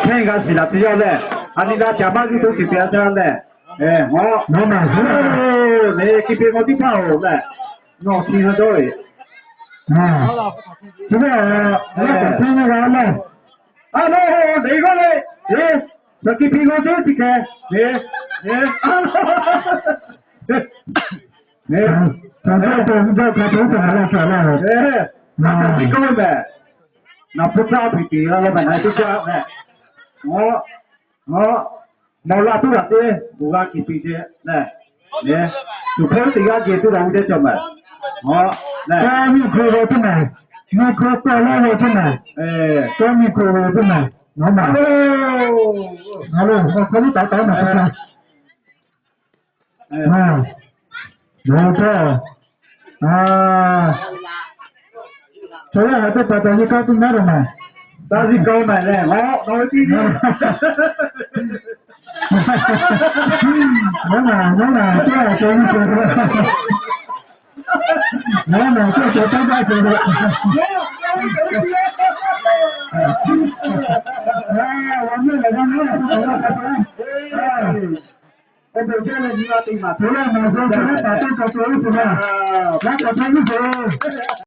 Hkehˇ g'a shiˍ laˬ teˇ yanˇ lehˬ, a nyi g'a caˍ maˇ g'uiˇ to tiꞈ te a caˇ lehˬ, nawˬ maˬ le, ki pi k'aw tiˉ hpaˇ-oˬ lehˬ, nawˬ chi ha dawˇ-e. Chi ve, a, teˇ nyi g'a lehˬ, a, nawˬ deꞈ g'aˇ le, e, shaˍ ki pi k'aw teˇ tiꞈ hkeh, e, e, e, shaˍ dawˇ to g'uˇ dawˇ hk'a to teˇ hpaˍ la shaˍ la, e, naˍ hpu caˇ ve mehˬ, naˍ hpu caˇ piˍ piˍ la la mehˬ, na teˇ caˇ mehˬ, a, a, mawˬ la tuˉ g'aꞈ te, bvuhˬ g'a kiˍ piˍ te lehˬ, e, tuˬ hpehˇ teˇ g'aˇ geh tuˉ la ve teˇ cawˬ mehˬ, a, lehˬ, tawˇ miˇ hkui ve teˇ mehˬ, miˇ hkui tawˇ lawˇ ve teˇ mehˬ, e, tawˇ miˇ hkui ve teˇ mehˬ, nawˬ maˬ, a lo, awˬ hk'aw lo taˍ taˍ maˬ hk'e te. Nawˬ hui htawˇ, a, chaw yaˇ ha teˇ hpaˍ taˍ nyi kaˇ tuˬ maˇ ve mehˬ, taˇ ziˇ kaˇ mehˬ lehˬ, a, nawˬ hui tiˇ ve, nawˬ maˬ, nawˬ maˬ, teˇ g'aˇ cawˬ nyi cawˬ ve, nawˬ maˬ teˇ cawˬ taˇ gaˇ cawˬ ve, a, awˬ miˇ lehˬ g'a naˉ la tuˬ k'awꞈ la k'ai te, a, awˬ bon jaˇ leh nyi ma te maˍ hto leh maˍ zo ve teˇ hpaˍ teˇ cawˬ cawˬ ve teˇ hpaˍ, g'a k'awꞈ te nyi cawˬ ve.